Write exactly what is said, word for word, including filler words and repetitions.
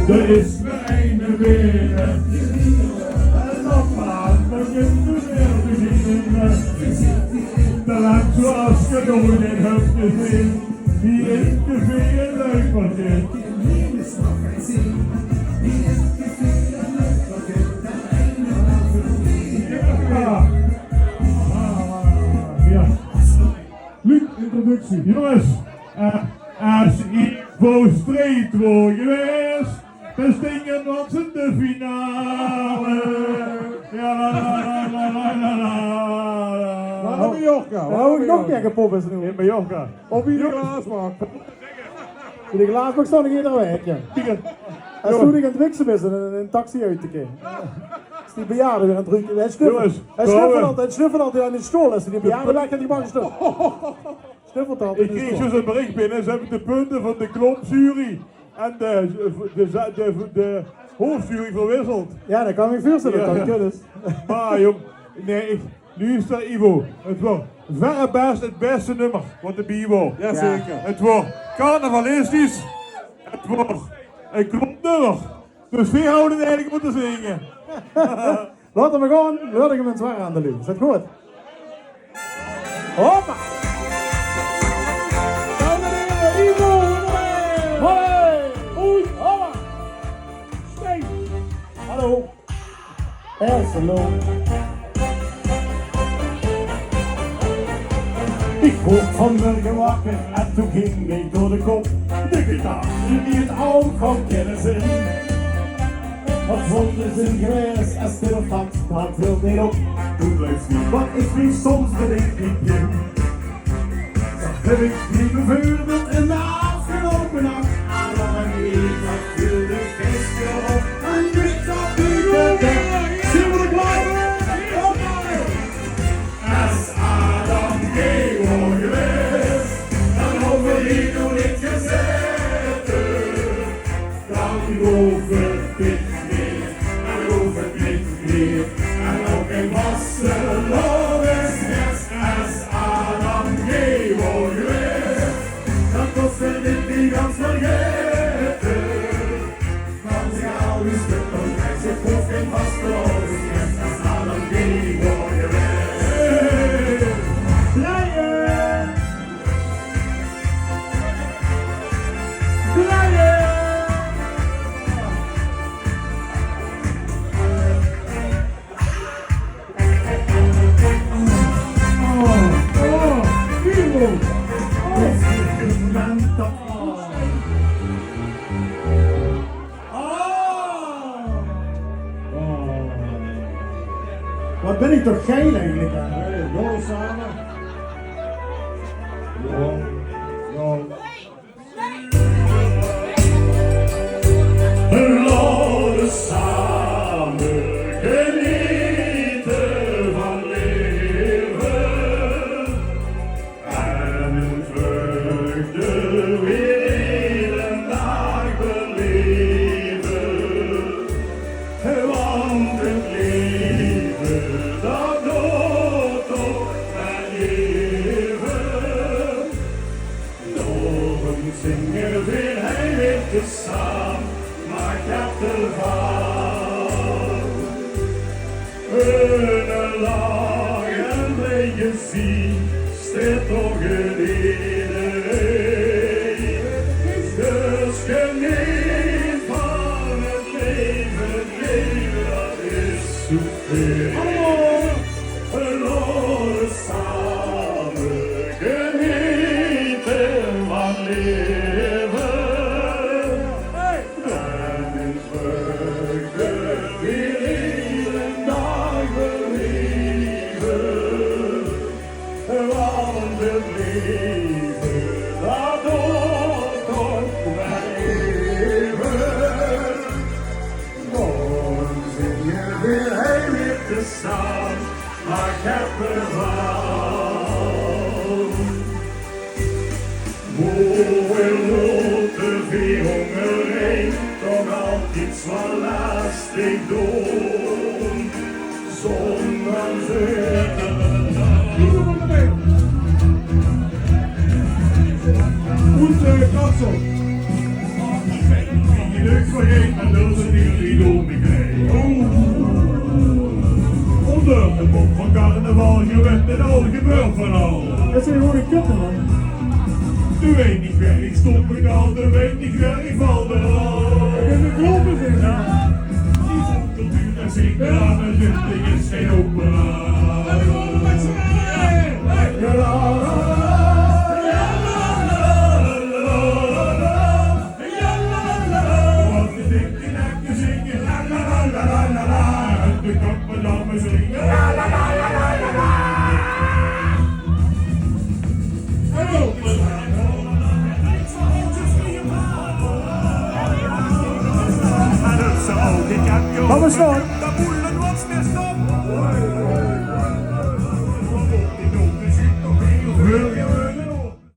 D'r is mer eine binne. En dan maak ich 'm weer beginne. De laat zoals ge doet en hebt gezien. Die is te veel leuk van dit. Ja. Ah, ja. Leuk introductie. Jonges, eh, es Ivo Street waor gewaes, dan sting 'r nog in de finale. Ja, la, la, la. Mallorca, wou ich nog 'ne kier gepop is noe. In Mallorca. Op wie de glaasbak. Wie de glaasbak stóng ich eder waek, ja. Kiek. Es doe dich aan 't wikse bis en in ein taxi oet te kómme. Is die bejaarde weer aan 't ruke. Hae snuffelt, jonges, hae snuffelt trouwens altied, hae snuffelt altied aan die stool. Es die bejaarde weg, die mag stoon. Snuffelt altied aan die stool. Ich kreeg zoe'n bericht binne, ze höbbe de punte van de klompjury en de, de, de, de hoofdjury verwisseld. Ja, dat kan ich mich veurstelle, dat kan dus. Mer jóng, nae, ich, luuster, Ivo, 't waor verre bès 't bèste nummer wat d'r bie waor. Jazeker. 't Waor carnavalistisch, 't waor ein klompnummer. Dus veer hawwe 't eigelik mótte zinge. Laot 'm mer gaon, laot 'm ins waere aan de luuj. Is dat good? Hoppa! Dames en heren, Ivo Hoenemeyer! Hoi! Oei, hoppa! Stijn! Hallo! Hallo! Ich woort vanmorge wakker en toen ging mich door de kop de gedachte die 't ouch al kènne zeen. Wat zónde zeen gewaes es dit of dat, dat hilt neet op. Doe bliefs neet wat ich mich soms bedink, ich bin. Dat höb ich mich beveurbeeld in de aafgeloupe nach. Adam en Eva vulde gister op en dit dat neet op. Zeen v'r d'r klaor veur? Oké. Es Adam gae waor gewaes, dan hawwe v'r hie noe neet gezaete. Dan hoof 't mich neet, dan hoof 't mich neet. En ouch gein vastelaovesfees, es Adam gae waor gewaes, dan kós 't dit neet gans vergaete. Van zich al die stukken, hij zich hoeft geen vastelaovesfees, es Adam gae waor gewaes. Drieje! Drieje! Oh, oh, Ivo. Oh. Oh. Wat bin ich toch geil eigelik, hè? Hey, door same. Ja. Ja. Laot ós same genete van laeve en in vreugde weer eder daag belaeve. Want 't laeve, dat doort toch mer eve. Daorum zinge veer hei weer tezaam, maak 't ervan. Eine lach en blij gezeen steit toch in ederein. Dus geneet van 't laeve, 't laeve dat is zoeväöl. Laot ós same genete van laeve. En in vreugde weer eder daag belaeve. Want 't laeve, dat doort toch mer eve. Daorum zinge veer hei weer tezaam, maak 't ervan. Woe mótte veer óngerein toch altied zoe lastig doon? Zónger ze. Good, eh, kapsel. Ik vergeet maar dat het hier niet door me heen. Oeh. Onder de mop van carnaval, je bent het al gebeurd van al. Dat zijn gewoon de kutten, man. De weet niet waar ik stop, ik al, de weet niet waar ik val, de al. Ik ben de grote, zeg maar. Die cultuur, daar zit er aan, de zit er, is geen opera. Wat was dat?